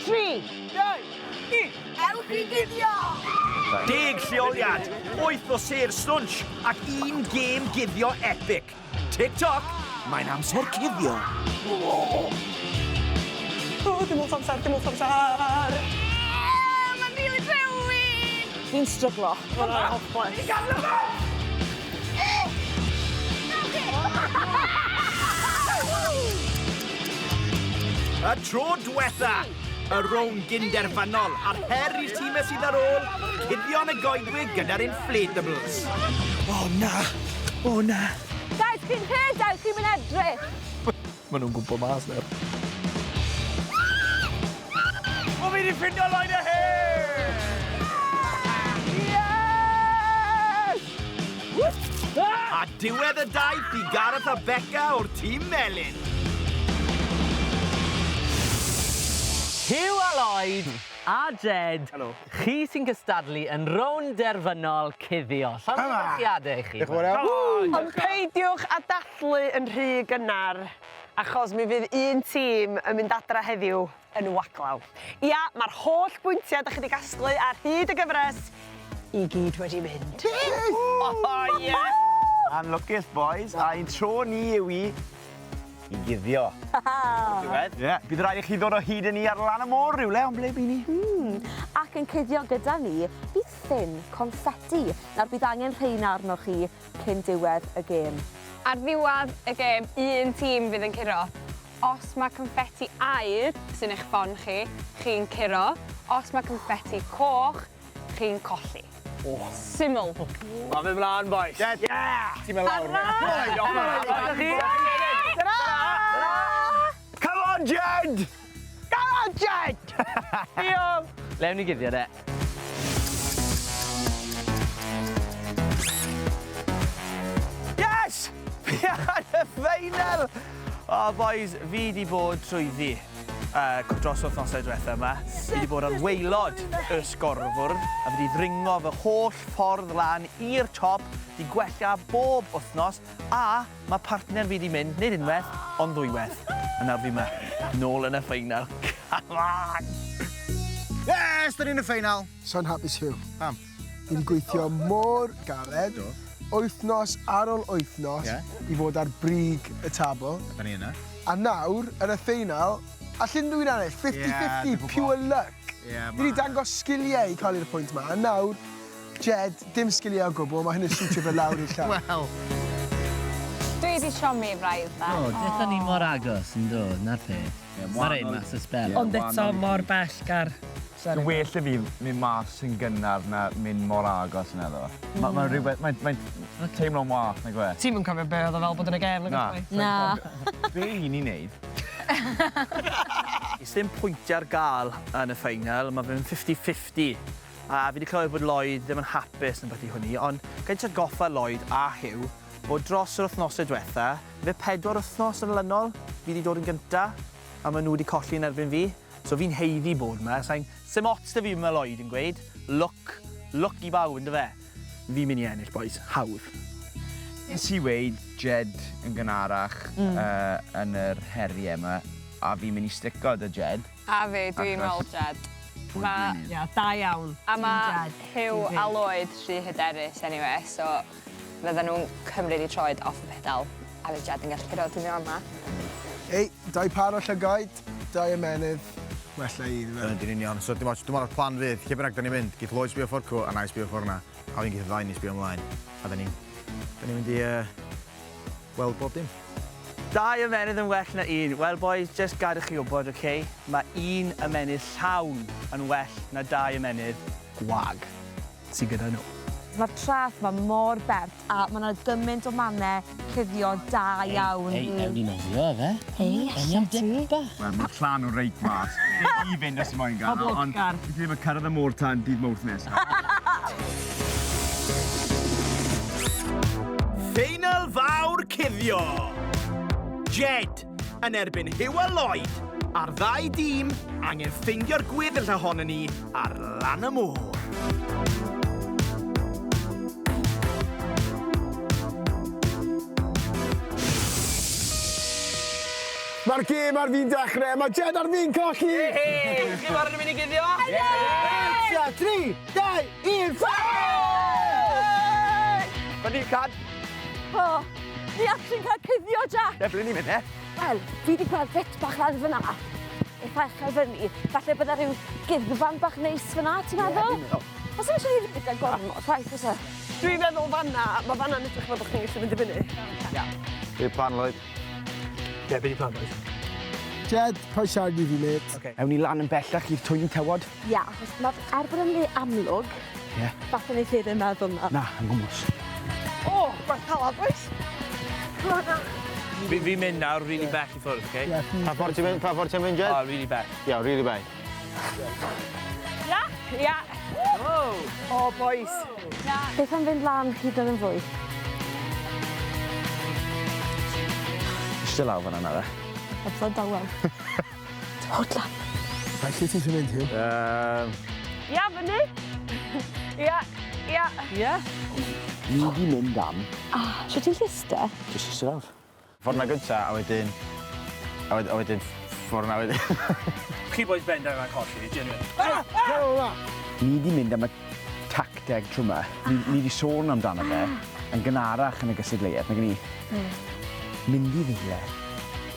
3, 2, 1. Ewch i guddio! Deg lleoliad, wyth o sêr stwnsh ac un gêm guddio epic. Tick tock, mae'n amser cuddio. O, dim lot o amser, dim lot o amser. Mae'n rili rhewi! Fi'n stryglo. Mae'n hopeless. I gadw fe! Y tro dwetha, y rownd gynderfynol a'r her i'r tîmau sydd ar ôl, cuddio yn y goedwig gyda'r inflatables. O na! O na! Guys, chi'n rhedeg, chi'n mynd edrych. Maen nhw'n gwmpo mas nawr. O, fi 'di ffindo Lloyd a Huw! Yes! A diwedd y daith i Gareth a Beca o'r tîm melyn. Huw a Lloyd a Jed, chi sy'n cystadlu yn rownd derfynol Cuddio. Llongyfarchiadau i chi. Diolch yn fawr iawn. Ond peidiwch â dathlu yn rhy gynnar, achos mi fydd un tîm yn mynd adra heddiw yn waglaw. Ia, mae'r holl bwyntiau da chi wedi gasglu ar hyd y gyfres i gyd wedi mynd. Oh, yes! Anlwcus, boys, a ein tro ni yw i i guddio. Diwedd. Ie, bydd rhaid i chi ddod o hyd i ni ar lan y môr rhywle, ond ble by ni? Ac yn cuddio gyda ni, bydd ffyn confetti. Nawr bydd angen rheina arnoch chi cyn diwedd y gêm. Ar ddiwedd y gêm, un tîm fydd yn curo. Os mae confetti aur sy'n eich ffon chi, chi'n curo. Os mae confetti coch, chi'n colli. Syml. Ma' fe mlan, bois. Jed! Yeah! Ti'n mynd lawr. Come on, Jed! Come on, Jed! Diolch! Lewn ni guddio de. Yes! Fi ar y ffeinal! O, boys, fi 'di bod trwyddi dros wythnosau diwetha yma. Fi 'di bod ar waelod y sgorfwrdd a fi 'di ddringo fy holl ffordd lan i'r top, 'di gwella bob wythnos a mae partner fi 'di mynd, nid unwaith, ond ddwywaith. A nawr fi 'ma, nôl yn y ffeinal. Come on! Yes! Da ni'n y ffeinal! So'n hapus Huw. Pam? Fi 'di gweithio mor galed, wythnos ar ôl wythnos, i fod ar brig y tabl. Da ni yna. A nawr, yn y ffeinal, all unrhyw un ennill, 50-50, pure luck. Fi 'di dangos sgiliau i cael i'r pwynt 'ma, a nawr, Jed, dim sgiliau o gwbl, mae hyn yn siwtio fe lawr i'r llawr. Wel. Dwi 'di siomi braidd 'de. Do, dethon ni mor agos, yn do, 'na'r peth. Mae rhaid mas y sbel. Ond eto mor bell, Gar. Well 'da fi mynd mas yn gynnar na mynd mor agos yna ddo. Ma' ma' rhywbeth, mae'n mae teimlo'n wath nag yw e? Ti'm yn cofio be' oedd o fel bod yn y gêm nag wyt? Na. Be' 'yn ni'n neud? Sdim pwyntiau ar gael yn y ffeinal, mae fe'n 50-50. A fi 'di clywed bod Lloyd ddim yn hapus yn byti hwnny, ond ga i jyst atgoffa Lloyd a Huw bod dros yr wythnosau diwetha, fe pedwar wythnos yn olynol fi 'di dod yn gynta, a maen nhw wedi colli yn erbyn fi. So fi'n haeddu bod 'ma, sai'n... Sim ots 'da fi be ma Lloyd yn gweud, lwc, lwc i bawb yndyfe? Fi'n mynd i ennill bois, hawdd. Nes i weud Jed yn gynharach yn yr heriau 'ma, a fi'n mynd i stico 'da Jed. A fi, dwi'n meddwl Jed. Ma'... Ia, da iawn. A ma' Huw a Lloyd rhy hyderus eniwe, so fydden nhw'n cymryd eu troed off y pedal a fydd Jed yn gallu curo dwi'n meddwl 'ma. Ei, dau par o llygaid, dau ymennydd, well na un, ife? Yndyn union. So dim ots, dwi'n meddwl y plan fydd, lle bynnag da ni'n mynd, geith Lloyd sbio ffordd cw a na i sbio ffordd na, a wedyn geith y ddau ni sbio ymlaen. A da ni'n, da ni'n mynd i uh, weld bob dim. Dau ymennydd yn well na un. Wel boys, jyst gad i chi wybod, ok? Mae un ymennydd llawn yn well na dau ymennydd gwag sy gyda nhw. Mae'r traeth 'ma mor bert a ma' 'na gymaint o manne cuddio da iawn. Hei, ewn ni nofio efe? Hei, Ewn ni am dip bach. Wel, mae'r llanw reit mas. Gei di fynd os ti moyn Gar, ond fi ddim yn cyrraedd y môr tan dydd Mawrth nesa. Ffeinal fawr cuddio! Jed yn erbyn Huw a Lloyd, a'r ddau dîm angen ffeindio'r gweddill ohonon ni ar lan y môr. Mae'r gêm ar fin dechrau, mae Jed ar fin colli! Hey, chi'n barod yn mynd i guddio? Ie! 3, 2, 1, Fyny, cad. O, ni actually'n cael cuddio, Jack! Ie, ble ni'n mynd, e? Wel, fi wedi gweld bit bach lan fyna. Eitha uchel fyny. Falle bydda rhyw guddfan bach neis fyna, ti'n meddwl? Ie, fi'n meddwl. Os ydych chi'n mynd yn gormod, chwaith, oes e? Dwi'n meddwl fanna, mae fanna'n edrych fel bod chdi'n gallu mynd i fyny. Be plan, Lloyd? Ie, be di plan, boys? Jed, paid siarad i fi, mate. Okay. Ewn ni lan yn bellach i'r twyni tywod. Ia, achos ma' er bod yn le amlwg, Ie. falle neith e ddim meddwl 'na. Na, yn gwmws. O, gwaith calad, boys. Come on now. Fi, fi'n mynd nawr, really bell i ffwrdd, okay? Ie. Pa ffordd ti'n mynd, pa ffordd ti'n mynd, Jed? Oh, really bell. Ie, really bell. Ia? Ia. O, boys. Beth am fynd lan hyd yn oed yn fwy? Eistedd lawr fan'na nawr, e. Amser dawel. Hodla. Right, lle ti eisiau mynd, Huw? Ia, fyny. Ia, ia. Ie? Ni di mynd am... Ah, shwt ti'n lliste? Jyst eistedd lawr. Ffordd na gynta, a wedyn... A wedyn, a wedyn ffordd na wedyn. Chi boys bendant yma'n colli, genuine. Ni di mynd am y tacteg tro 'ma. Ni, ni di sôn amdano fe yn gynharach yn y gystadleuaeth, nag 'yn ni? Mynd i rywle,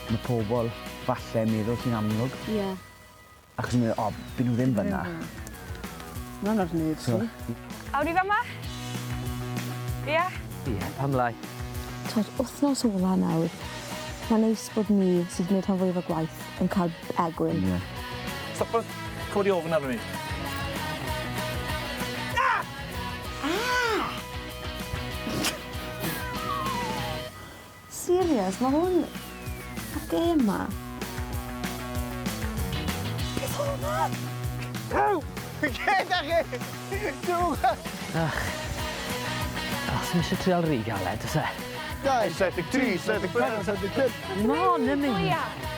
mae pobl falle yn meddwl ti'n amlwg. Ie. Achos yn meddwl, o, byd nhw ddim fyna. Mae'n ar wneud, So, Awn ni fama? Ia? Ie, pam lai. Twod, wythnos ola nawr, mae'n neis bod ni sydd wedi gwneud rhan fwyaf o gwaith yn cael egwyl. Ie. Stop codi ofn arno fi. Ah! Serious, mae hwn... Mae'r gêm ma. Beth oedd hwnna? Huw! Gyda chi! Dwi'n Ach. O, sy'm eisiau trial rhy galed, oes e? 2, 73, 74, 75, Ma hon yn mynd.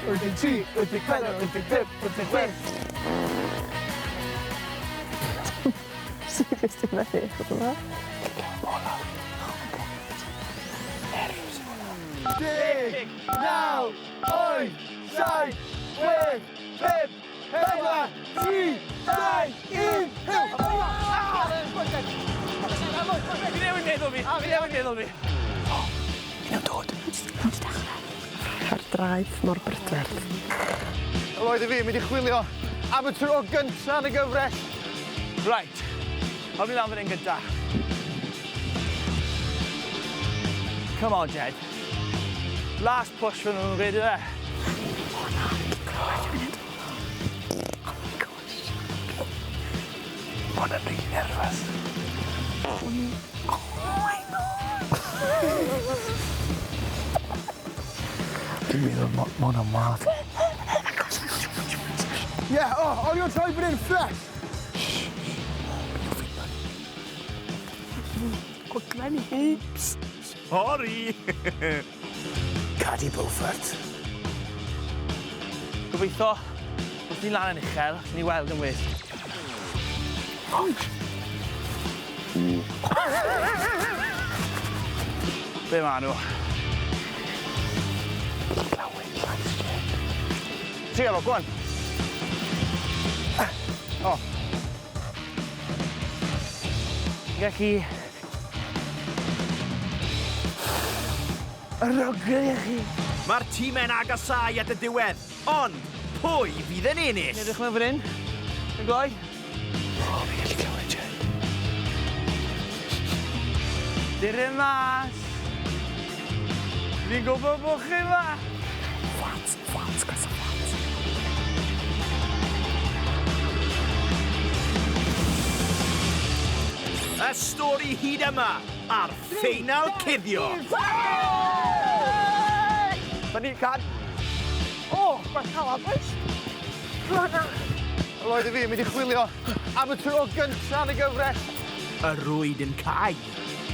83, 84, 85, 86. Serious, dwi'n methu eich hwnna. 10, 9, 8, 7, 6, 5, 4, 3, 2, 1, Huw! Fi newid meddwl fi, fi newid meddwl fi. Mae'n di dechrau. Ar draeth mor brydferth. Lloyd a fi yn mynd i chwilio am y tro gynta yn y gyfres. Right. Awn ni lan fan hyn gynta. Come on, Jed. Last push fan nhw'n gweud yw e. Oh my gosh. Mae hwnna'n rili nervous. Oh my god! Dwi'n meddwl, ma' hwnna'n mad. Ie, o, o'n i'n troi bod yn fresh. O, Glenny Hoops. Sori! Cadi Beaufort. Gobeithio, wrth ni lan yn uchel, allwn ni weld yn well. Be ma' nhw? Trio fo, go on. O. Gallu... Rygru chi. Mae'r tîmau'n agosáu at y diwedd, ond pwy fydd yn ennill? Edrych mewn fan hyn. Yn gloi. O, fi'n gallu clywed, Jed. Dere mas. Fi'n gwybod bod chi 'ma. Flat, flat, croeso flat. Y stori hyd yma ar ffeinal cuddio. Fyny, cad. O, gwaith calad, boys. Lloyd a fi yn mynd i chwilio am y tro gynta yn y gyfres. Y rwyd yn cau.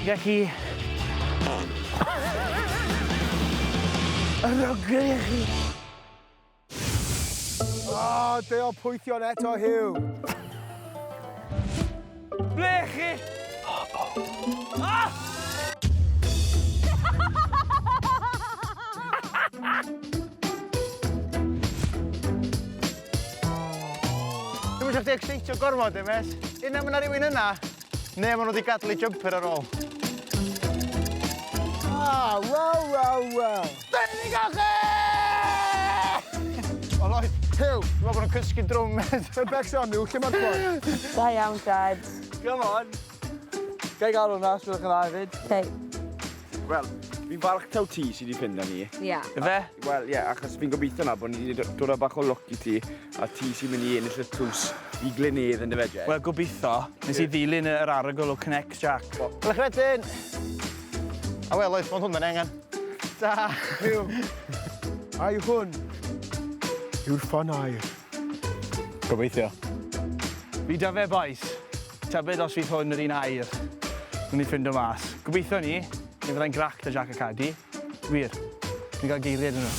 Gallu... Rygru chi. O, deo pwythion eto, Huw. Ble chi? Ah! Dwi'm isio chdi excitio gormod, MS. Unai ma' 'na rywun yna, neu ma' nhw wedi gadael eu jumper ar ôl. Ah, wel, wel, wel. Da ni gael chi! O, Lloyd. Huw. Dwi'n meddwl bod nhw'n cysgu drwm. Mae'n becso am nhw, lle mae'r ffôn? Da iawn, Jed. Come on. Gai gael hwnna, os gwelwch yn dda hefyd. Okay. Wel, fi'n falch taw ti sydd wedi ffindo ni. Ie. Ife? Wel, ie, achos fi'n gobeithio na bod ni wedi dod â bach o lwc i ti, a ti sy'n mynd i ennill y tlws i Glyn-nedd yn dyfe, Jed? Wel, gobeithio. Nes i ddilyn yr arogl o Connect, Jack. Welwch chi wedyn. A wel, oes, mond hwnna'n angen. Ta. Huw. Ai hwn yw'r ffon aur. Gobeithio. Fi da fe, boys. Tybed os fydd hwn yr un aur. Wnawn ni ffindo mas. Gobeithio ni, neu fyddai'n grac 'da Jac a Cadi. Wir. Ni'n cael geiriau 'da nhw.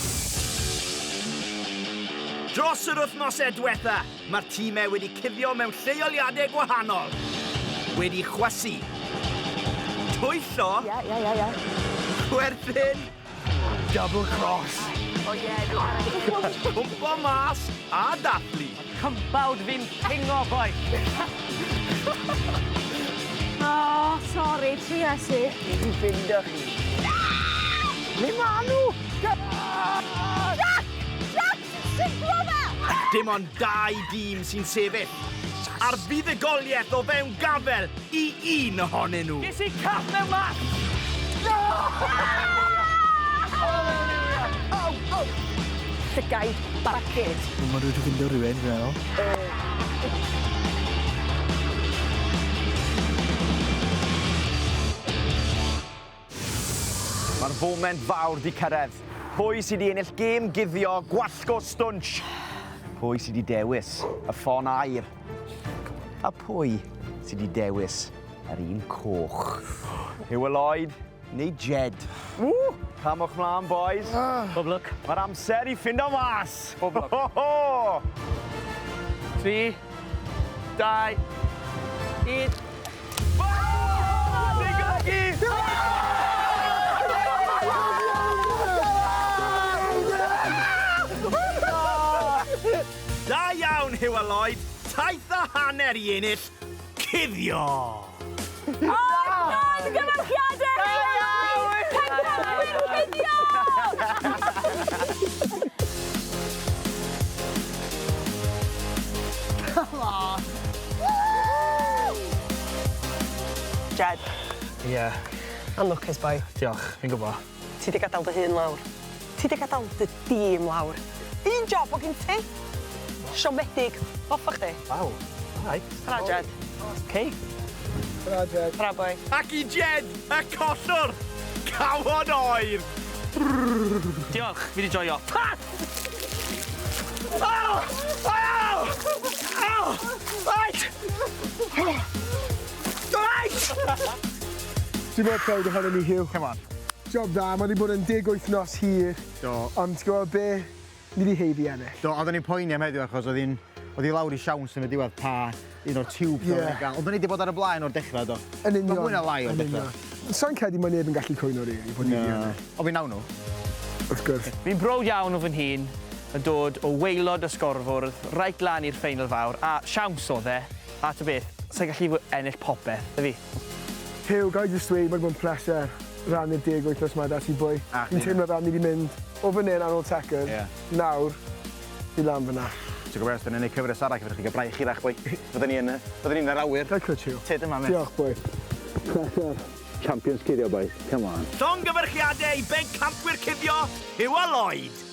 Dros yr wythnosau diwetha, mae'r tîmau wedi cuddio mewn lleoliadau gwahanol. Wedi chwysu. Twyllo. Ie, ie, ie, ie. Chwerthin. Double cross. O ie. Cwmpo mas a dathlu. Cwmpawd fi'n pingo, boi. O, sori, tries i. Fi 'di ffindo chi. Le ma' nhw? Jac! Jac! Siglo fe! Dim ond dau dîm sy'n sefyll. A'r fuddugoliaeth o fewn gafel i un ohonyn nhw. Ges i cap mewn mas! Llygaid barcud. Mae rhywun wedi ffindo rhywun, fi'n meddwl. Mae'r foment fawr 'di cyrraedd. Pwy sy 'di ennill gêm guddio gwallgo stwnsh? Pwy sy 'di dewis y ffon aur? A pwy sy 'di dewis yr un coch? Huw a Lloyd neu Jed? Ww! Camwch mlaen, boys. Pob lwc. Mae'r amser i ffindo mas. Pob lwc. Ho, ho! 3, 2, 1. Sy'n golygu... Da iawn, Huw a Lloyd. Taith a hanner i ennill. Cuddio! O, llongyfarchiadau! Da iawn! Pencampwyr cuddio! Come on! Jed. Ie. Anlwcus, boi. Diolch, fi'n gwybod. Ti 'di gadael dy hun lawr. Ti 'di gadael dy dîm lawr. Un job o gyn ti. Siomedig. Hoffa chdi. Waw. Alright. Tara, Jed. Okay. Tara, Jed. Tara, boi. Ac i Jed, y collwr, cawod oer. Diolch, fi 'di joio. Ha! Ow! Ow! Ow! Right! Right! Dwi'n mor proud ohono ni, Huw. Come on. Job dda, mae wedi bod yn 10 wythnos hir. Do. Ond ti'n gwybod be? Ni wedi haeddu ennill. Do, oedden ni'n poeni am heddiw achos oedd hi'n oedd hi lawr i siawns yn y diwedd pa un o'r tiwbs Ie. oedden ni'n gael. Ond o'n i wedi bod ar y blaen o'r dechrau, do. Yn union. Mae mwy na lai o'r Yn dechrau. union. Sa'n credu mae neb yn gallu cwyno, really, bod ni wedi ennill. O, fi nawn nhw. Wrth gwrs. Fi'n browd iawn o fy nhîm yn dod o waelod y sgorfwrdd reit lan i'r ffeinal fawr, a siawns oedd e, a ta beth, sa'n gallu ennill popeth, 'da fi. Huw, ga i jyst dweud, mae wedi bod yn pleser rannu'r 10 wythnos 'ma 'da ti, boi. A chdi. Fi'n teimlo fel ni wedi mynd o fan hyn ar ôl Tekken, Ie. nawr, i lan fyna. Ti'n gwybod, os da ni'n neud cyfres arall, fedrwch chi gael braich hirach, boi. Fyddwn ni yn, fyddwn ni'n yr awyr. Gael cwtsh, Huw. Tyd yma, mate. Diolch, boi. Pleser. Champions cuddio, boys. Come on. Llongyfarchiadau i bencampwyr cuddio, Huw a Lloyd.